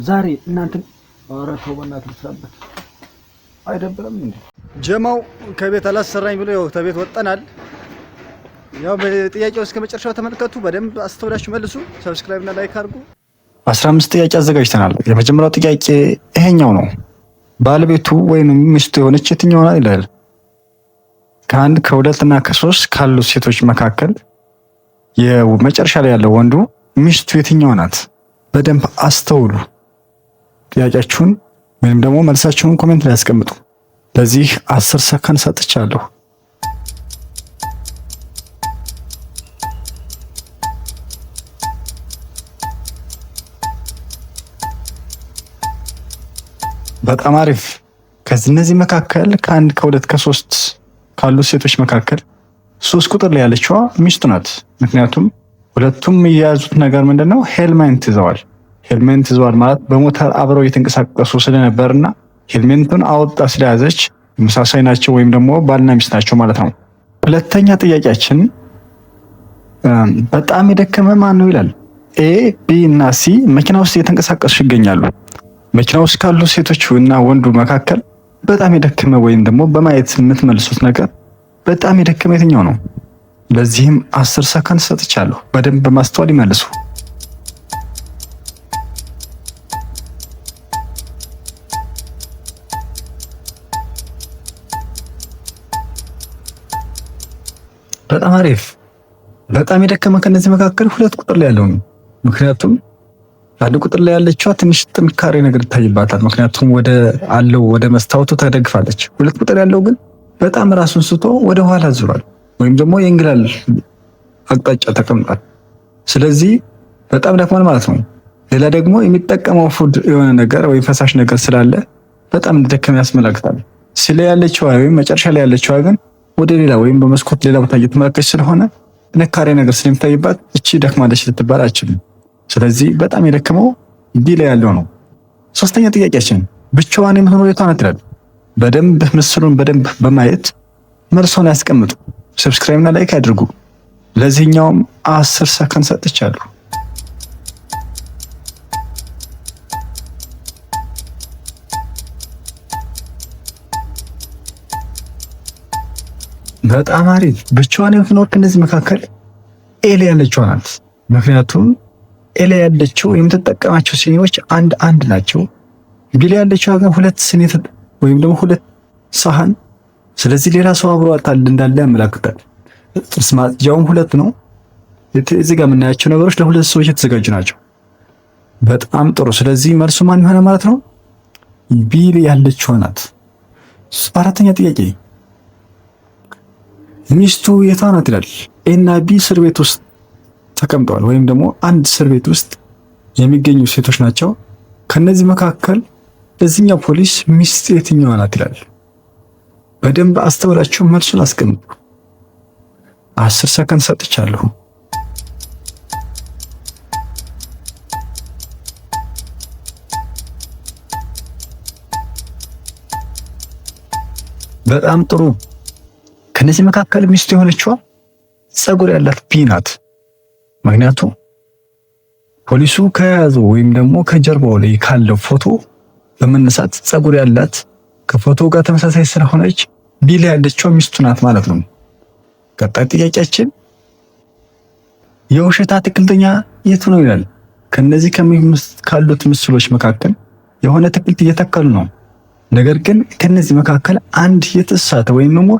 ዛሬ እናንተን ኧረ ተው በእናትህ ልስራበት። አይደብርም እንዴ? ጀማው ከቤት አላሰራኝ ብሎ ያው ተቤት ወጠናል። ያው ጥያቄው እስከ መጨረሻው ተመልከቱ። በደንብ አስተውላችሁ መልሱ። Subscribe እና like አድርጉ። 15 ጥያቄ አዘጋጅተናል። የመጀመሪያው ጥያቄ ይሄኛው ነው። ባለቤቱ ወይም ሚስቱ የሆነች የትኛው ናት ይላል። ከአንድ፣ ከሁለት እና ከሶስት ካሉት ሴቶች መካከል የመጨረሻ ላይ ያለው ወንዱ ሚስቱ የትኛው ናት? በደንብ አስተውሉ። ጥያቄያችሁን ወይም ደግሞ መልሳችሁን comment ላይ ያስቀምጡ። ለዚህ 10 ሰከንድ ሰጥቻለሁ። በጣም አሪፍ። ከእነዚህ መካከል ከአንድ፣ ከሁለት፣ ከሶስት ካሉት ሴቶች መካከል 3 ቁጥር ላይ ያለችዋ ሚስቱ ናት። ምክንያቱም ሁለቱም የያዙት ነገር ምንድነው? ሄልሜንት ይዘዋል። ሄልሜንት ይዘዋል ማለት በሞተር አብረው እየተንቀሳቀሱ ስለነበርና ሄልሜንቱን አወጣ ስለያዘች ተመሳሳይ ናቸው ወይም ደግሞ ባልና ሚስት ናቸው ማለት ነው። ሁለተኛ ጥያቄያችን በጣም የደከመ ማን ነው ይላል። A፣ B እና C መኪና ውስጥ እየተንቀሳቀሱ ይገኛሉ። መኪና ውስጥ ካሉ ሴቶች እና ወንዱ መካከል በጣም የደከመ ወይም ደግሞ በማየት የምትመልሱት ነገር በጣም የደከመ የትኛው ነው? ለዚህም 10 ሰከንድ ሰጥቻለሁ። በደንብ በማስተዋል ይመልሱ። በጣም አሪፍ። በጣም የደከመ ከነዚህ መካከል 2 ቁጥር ላይ ያለው ነው። ምክንያቱም 1 ቁጥር ላይ ያለችዋ ትንሽ ጥንካሬ ነገር ይታይባታል። ምክንያቱም ወደ አለው ወደ መስታወቱ ተደግፋለች። 2 ቁጥር ያለው ግን በጣም ራሱን ስቶ ወደ ኋላ ዙሯል፣ ወይም ደግሞ የእንግላል አቅጣጫ ተቀምጧል። ስለዚህ በጣም ደክሟል ማለት ነው። ሌላ ደግሞ የሚጠቀመው food የሆነ ነገር ወይም ፈሳሽ ነገር ስላለ በጣም እንደደከመ ያስመላክታል። ስለ ያለችዋ ወይም መጨረሻ ላይ ያለችዋ ግን ወደ ሌላ ወይም በመስኮት ሌላ ቦታ እየተመለከተች ስለሆነ ጥንካሬ ነገር ስለሚታይባት እቺ ደክማለች ልትባል አችልም። ስለዚህ በጣም የደከመው D ላይ ያለው ነው። ሶስተኛ ጥያቄያችን ብቻዋን የምትኖር የቷ ናት ይላል። በደንብ ምስሉን በደንብ በማየት መልሶን ያስቀምጡ። Subscribe እና like አድርጉ። ለዚህኛውም 10 ሰከንድ ሰጥቻለሁ። በጣም አሪፍ። ብቻዋን የምትኖር ከነዚህ መካከል A ላይ ያለችው ናት። ምክንያቱም A ላይ ያለችው የምትጠቀማቸው ሲኒዎች አንድ አንድ ናቸው። B ላይ ያለችው ግን 2 ሲኒ ወይም ደግሞ 2 ሳህን፣ ስለዚህ ሌላ ሰው አብሯት እንዳለ ያመላክታል። ጥርስ ማጽጃውም 2 ነው። እዚህ ጋር የምናያቸው ነገሮች ለሁለት ሰዎች የተዘጋጁ ናቸው። በጣም ጥሩ። ስለዚህ መልሱ ማን ይሆናል ማለት ነው? B ላይ ያለችው ናት። አራተኛ ጥያቄ ሚስቱ የቷ ናት ይላል። A እና B እስር ቤት ውስጥ ተቀምጠዋል ወይም ደግሞ አንድ እስር ቤት ውስጥ የሚገኙ ሴቶች ናቸው። ከነዚህ መካከል ለዚህኛው ፖሊስ ሚስት የትኛዋ ናት ይላል። በደንብ አስተውላችሁ መልሱን አስቀምጡ። 10 ሰከንድ ሰጥቻለሁ። በጣም ጥሩ። ከነዚህ መካከል ሚስቱ የሆነችዋ ፀጉር ያላት B ናት። ምክንያቱም ፖሊሱ ከያዘው ወይም ደግሞ ከጀርባው ላይ ካለው ፎቶ በመነሳት ፀጉር ያላት ከፎቶ ጋር ተመሳሳይ ስለሆነች B ላይ ያለችው ሚስቱ ናት ማለት ነው። ቀጣይ ጥያቄያችን የውሸት አትክልተኛ የቱ ነው ይላል። ከነዚህ ካሉት ምስሎች መካከል የሆነ አትክልት እየተከሉ ነው። ነገር ግን ከነዚህ መካከል አንድ የተሳተ ወይም ደግሞ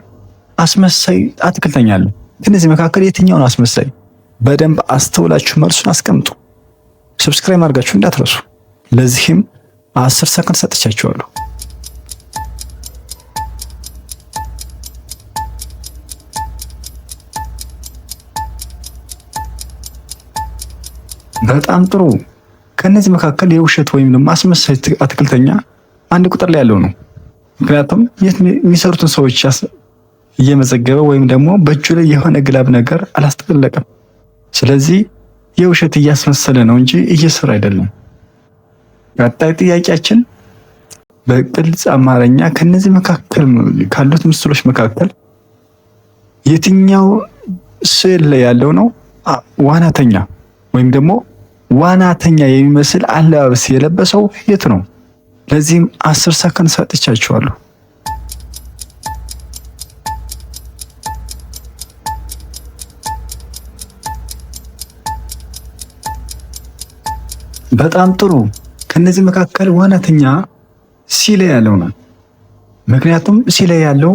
አስመሳይ አትክልተኛ አለ። ከነዚህ መካከል የትኛው ነው አስመሳይ? በደንብ አስተውላችሁ መልሱን አስቀምጡ። Subscribe አድርጋችሁ እንዳትረሱ። ለዚህም 10 ሰከንድ ሰጥቻችኋለሁ። በጣም ጥሩ። ከነዚህ መካከል የውሸት ወይም ደግሞ አስመሳይ አትክልተኛ 1 ቁጥር ላይ ያለው ነው። ምክንያቱም የት የሚሰሩትን ሰዎች እየመዘገበ ወይም ደግሞ በእጁ ላይ የሆነ glove ነገር አላስጠለቀም። ስለዚህ የውሸት እያስመሰለ ነው እንጂ እየሰራ አይደለም። ቀጣይ ጥያቄያችን በግልጽ አማርኛ ከነዚህ መካከል ካሉት ምስሎች መካከል የትኛው ስዕል ላይ ያለው ነው ዋናተኛ ወይም ደግሞ ዋናተኛ የሚመስል አለባበስ የለበሰው የቱ ነው? ለዚህም 10 ሰከንድ ሰጥቻችኋለሁ። በጣም ጥሩ። ከነዚህ መካከል ዋናተኛ C ላይ ያለው ነው። ምክንያቱም C ላይ ያለው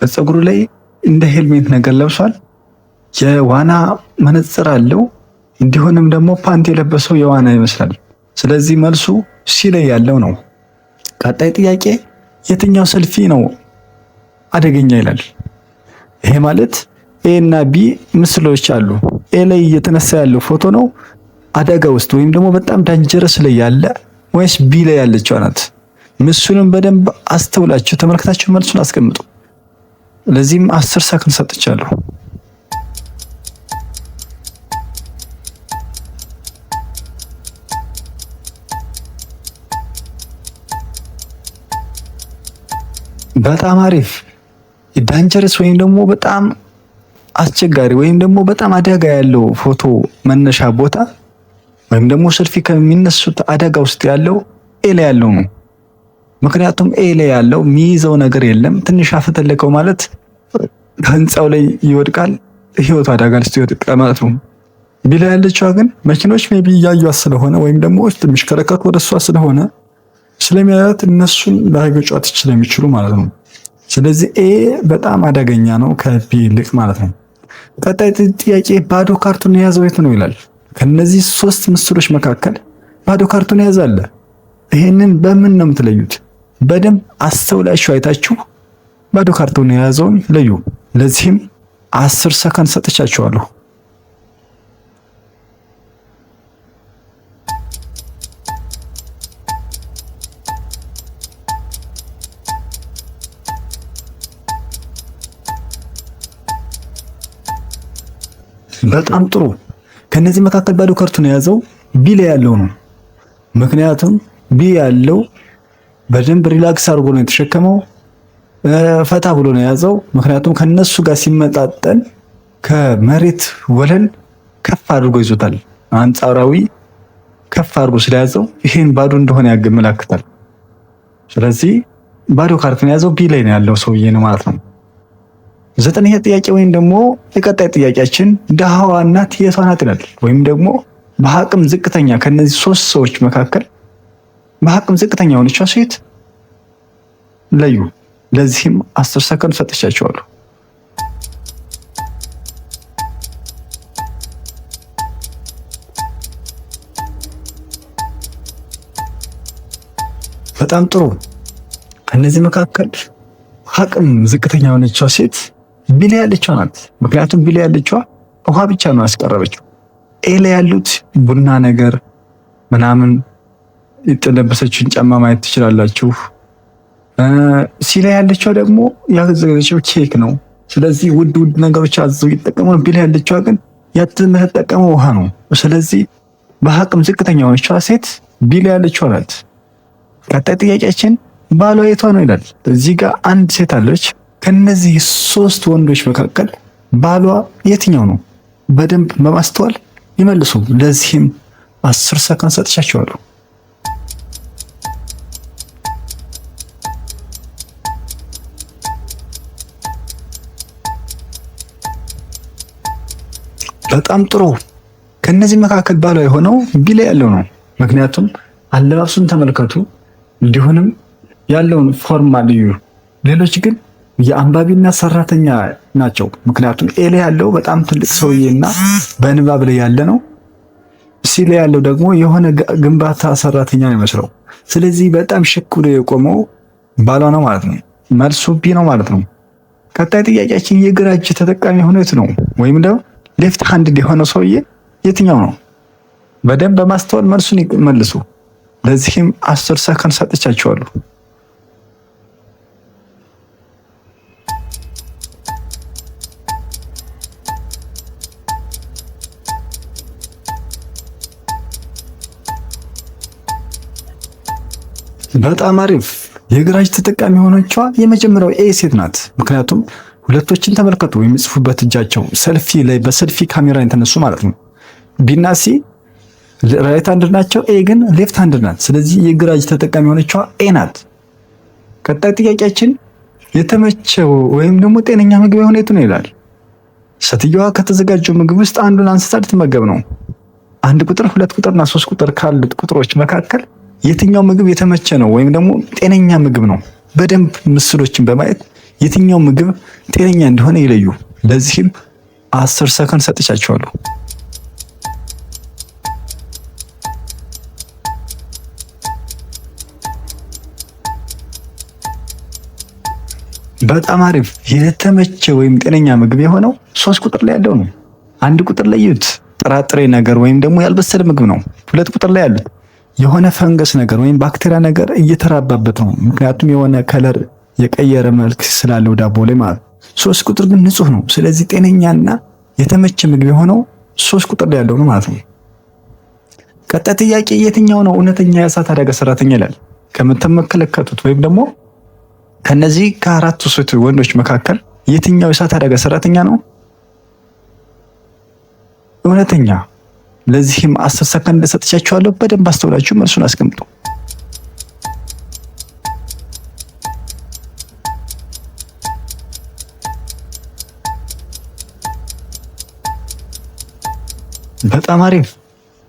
በፀጉሩ ላይ እንደ ሄልሜት ነገር ለብሷል። የዋና መነጽር አለው። እንዲሁም ደግሞ ፓንት የለበሰው የዋና ይመስላል። ስለዚህ መልሱ C ላይ ያለው ነው። ቀጣይ ጥያቄ የትኛው ሰልፊ ነው አደገኛ ይላል። ይሄ ማለት A እና B ምስሎች አሉ። A ላይ እየተነሳ ያለው ፎቶ ነው አደጋ ውስጥ ወይም ደግሞ በጣም dangerous ላይ ያለ ወይስ B ላይ ያለችው ናት? ምስሉን በደንብ አስተውላችሁ ተመልክታችሁ መልሱን አስቀምጡ። ለዚህም 10 ሰከንድ ሰጥቻለሁ። በጣም አሪፍ። Dangerous ወይም ደግሞ በጣም አስቸጋሪ ወይም ደግሞ በጣም አደጋ ያለው ፎቶ መነሻ ቦታ ወይም ደግሞ ሰልፊ ከሚነሱት አደጋ ውስጥ ያለው A ላይ ያለው ነው። ምክንያቱም A ላይ ያለው የሚይዘው ነገር የለም። ትንሽ አፈተለከው ማለት ህንፃው ላይ ይወድቃል፣ ህይወቱ አደጋ ውስጥ ይወድቃል ማለት ነው። B ላይ ያለችዋ ግን መኪኖች maybe እያዩት ስለሆነ ወይም ደግሞ ውስጥ የሚሽከረከሩት ወደ እሷ ስለሆነ ስለሚያዩት እነሱን ላይገጯት ስለሚችሉ ማለት ነው። ስለዚህ A በጣም አደገኛ ነው ከ B ይልቅ ማለት ነው። ቀጣይ ጥያቄ ባዶ ካርቶን የያዘው የቱ ነው ይላል። ከነዚህ ሶስት ምስሎች መካከል ባዶ ካርቶን የያዘ አለ። ይሄንን በምን ነው የምትለዩት? በደንብ አስተውላችሁ አይታችሁ ባዶ ካርቶን የያዘውን ለዩ። ለዚህም 10 ሰከንድ ሰጥቻችኋለሁ። በጣም ጥሩ። ከነዚህ መካከል ባዶ ካርቶን የያዘው B ላይ ያለው ነው። ምክንያቱም B ያለው በደንብ relax አድርጎ ነው የተሸከመው፣ ፈታ ብሎ ነው የያዘው። ምክንያቱም ከነሱ ጋር ሲመጣጠን ከመሬት ወለል ከፍ አድርጎ ይዞታል። አንጻራዊ ከፍ አድርጎ ስለያዘው ይሄን ባዶ እንደሆነ ያመላክታል። ስለዚህ ባዶ ካርቶን የያዘው B ላይ ነው ያለው ሰውዬ ነው ማለት ነው። ዘጠነኛ ጥያቄ ወይም ደግሞ የቀጣይ ጥያቄያችን ድሃዋ እናት የቷ ናት ይላል። ወይም ደግሞ በአቅም ዝቅተኛ ከነዚህ ሶስት ሰዎች መካከል በአቅም ዝቅተኛ የሆነችዋ ሴት ለዩ። ለዚህም 10 ሰከንድ ሰጥቻቸዋለሁ። በጣም ጥሩ። ከነዚህ መካከል አቅም ዝቅተኛ የሆነችዋ ሴት B ላይ ያለችዋ ናት። ምክንያቱም B ላይ ያለችዋ ውሃ ብቻ ነው ያስቀረበችው። A ላይ ያሉት ቡና ነገር ምናምን የለበሰችውን ጫማ ማየት ትችላላችሁ። C ላይ ያለችዋ ደግሞ ያዘዘችው ኬክ ነው። ስለዚህ ውድ ውድ ነገሮች አዘው እየተጠቀሙ ነው። B ላይ ያለችዋ ግን የምትጠቀመው ውሃ ነው። ስለዚህ በአቅም ዝቅተኛ የሆነችዋ ሴት B ላይ ያለችዋ ናት። ቀጣይ ጥያቄያችን ባሏ የቷ ነው ይላል። እዚህ ጋር አንድ ሴት አለች። ከነዚህ ሶስት ወንዶች መካከል ባሏ የትኛው ነው? በደንብ በማስተዋል ይመልሱ። ለዚህም 10 ሰከንድ ሰጥቻቸዋለሁ። በጣም ጥሩ። ከነዚህ መካከል ባሏ የሆነው B ላይ ያለው ነው። ምክንያቱም አለባበሱን ተመልከቱ፣ እንዲሁንም ያለውን formal እዩ። ሌሎች ግን የአንባቢና ሰራተኛ ናቸው። ምክንያቱም A ላይ ያለው በጣም ትልቅ ሰውዬና በንባብ ላይ ያለ ነው። C ላይ ያለው ደግሞ የሆነ ግንባታ ሰራተኛ ነው የሚመስለው። ስለዚህ በጣም ሽክ ብሎ የቆመው ባሏ ነው ማለት ነው። መልሱ B ነው ማለት ነው። ቀጣይ ጥያቄያችን የግራ እጅ ተጠቃሚ የሆነው የቱ ነው? ወይም ደግሞ left hand የሆነው ሰውዬ የትኛው ነው? በደንብ በማስተዋል መልሱን ይመልሱ። ለዚህም 10 ሰከንድ ሰጥቻቸዋለሁ። በጣም አሪፍ። የግራ እጅ ተጠቃሚ የሆነችዋ የመጀመሪያው A ሴት ናት። ምክንያቱም ሁለቶችን ተመልከቱ፣ የሚጽፉበት እጃቸው ሰልፊ ላይ በሰልፊ ካሜራ የተነሱ ማለት ነው። B ና C Right hand ናቸው። A ግን left hand ናት። ስለዚህ የግራ እጅ ተጠቃሚ የሆነችዋ A ናት። ቀጣይ ጥያቄያችን የተመቸው ወይም ደግሞ ጤነኛ ምግብ የሆነ የቱ ነው ይላል። ሴትየዋ ከተዘጋጀው ምግብ ውስጥ አንዱን አንስታ ልትመገብ ነው። አንድ ቁጥር፣ ሁለት ቁጥር እና ሶስት ቁጥር ካሉት ቁጥሮች መካከል የትኛው ምግብ የተመቸ ነው ወይም ደግሞ ጤነኛ ምግብ ነው? በደንብ ምስሎችን በማየት የትኛው ምግብ ጤነኛ እንደሆነ ይለዩ። ለዚህም 10 ሰከንድ ሰጥቻቸዋለሁ። በጣም አሪፍ። የተመቸ ወይም ጤነኛ ምግብ የሆነው ሶስት ቁጥር ላይ ያለው ነው። አንድ ቁጥር ላይ ይዩት፣ ጥራጥሬ ነገር ወይም ደግሞ ያልበሰለ ምግብ ነው። ሁለት ቁጥር ላይ ያሉት የሆነ ፈንገስ ነገር ወይም ባክቴሪያ ነገር እየተራባበት ነው። ምክንያቱም የሆነ color የቀየረ መልክ ስላለው ዳቦ ላይ ማለት ነው። ሶስት ቁጥር ግን ንጹህ ነው። ስለዚህ ጤነኛና የተመቸ ምግብ የሆነው ሶስት ቁጥር ላይ ያለው ነው ማለት ነው። ቀጣይ ጥያቄ የትኛው ነው እውነተኛ የእሳት አደጋ ሰራተኛ ይላል። ከምትመለከቱት ወይም ደግሞ ከነዚህ ከአራቱ ሴት ወንዶች መካከል የትኛው የእሳት አደጋ ሰራተኛ ነው እውነተኛ? ለዚህም 10 ሰከንድ ሰጥቻችኋለሁ። በደንብ አስተውላችሁ መልሱን አስቀምጡ። በጣም አሪፍ።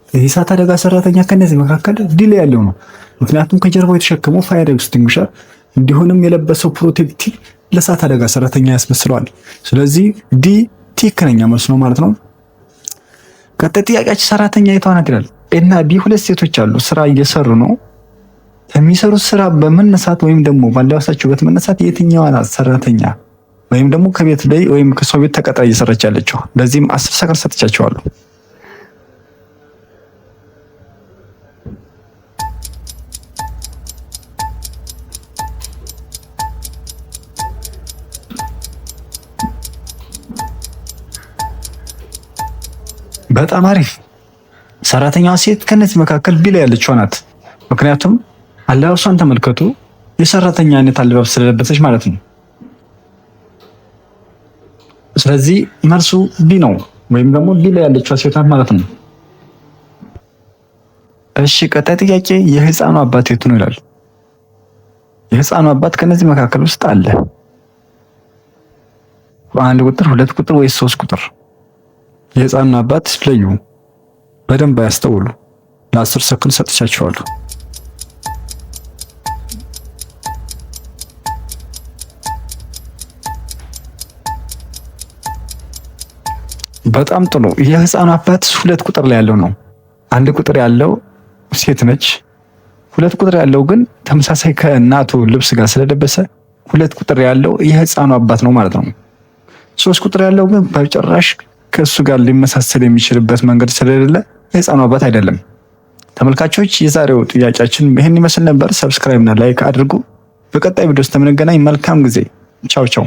የእሳት አደጋ ሰራተኛ ከነዚህ መካከል D ላይ ያለው ነው። ምክንያቱም ከጀርባው የተሸከመው fire extinguisher እንዲሁም የለበሰው protective ለእሳት አደጋ ሰራተኛ ያስመስለዋል። ስለዚህ D ትክክለኛ መልስ ነው ማለት ነው። ቀጣይ ጥያቄያችን ሰራተኛ የቷ ናት ይላል። A እና B ሁለት ሴቶች አሉ፣ ስራ እየሰሩ ነው። ከሚሰሩት ስራ በመነሳት ወይም ደግሞ ባለባበሳቸው በመነሳት የትኛዋ ናት ሰራተኛ ወይም ደግሞ ከቤት ላይ ወይም ከሰው ቤት ተቀጥራ እየሰራች ያለችው? ለዚህም 10 ሰከንድ ሰጥቻቸዋለሁ። በጣም አሪፍ። ሰራተኛዋ ሴት ከነዚህ መካከል B ላይ ያለችው ናት። ምክንያቱም አለባበሷን ተመልከቱ፣ የሰራተኛ አይነት አለባበስ ስለለበሰች ማለት ነው። ስለዚህ መልሱ B ነው፣ ወይም ደግሞ B ላይ ያለችው ሴት ናት ማለት ነው። እሺ፣ ቀጣይ ጥያቄ የህፃኑ አባት የቱ ነው ይላል። የህፃኑ አባት ከነዚህ መካከል ውስጥ አለ። አንድ ቁጥር፣ ሁለት ቁጥር ወይስ ሶስት ቁጥር? የህፃኑን አባት ለዩ። በደንብ ያስተውሉ። ለ10 ሰከንድ ሰጥቻቸዋለሁ። በጣም ጥሩ። የህፃኑ አባት ሁለት ቁጥር ላይ ያለው ነው። አንድ ቁጥር ያለው ሴት ነች። ሁለት ቁጥር ያለው ግን ተመሳሳይ ከእናቱ ልብስ ጋር ስለለበሰ ሁለት ቁጥር ያለው የህፃኑ አባት ነው ማለት ነው። ሶስት ቁጥር ያለው ግን በጭራሽ ከእሱ ጋር ሊመሳሰል የሚችልበት መንገድ ስለሌለ የህፃኑ አባት አይደለም። ተመልካቾች፣ የዛሬው ጥያቄያችን ይህን ይመስል ነበር። Subscribe እና like አድርጉ። በቀጣይ ቪዲዮ እስከምንገናኝ መልካም ጊዜ። ቻው ቻው።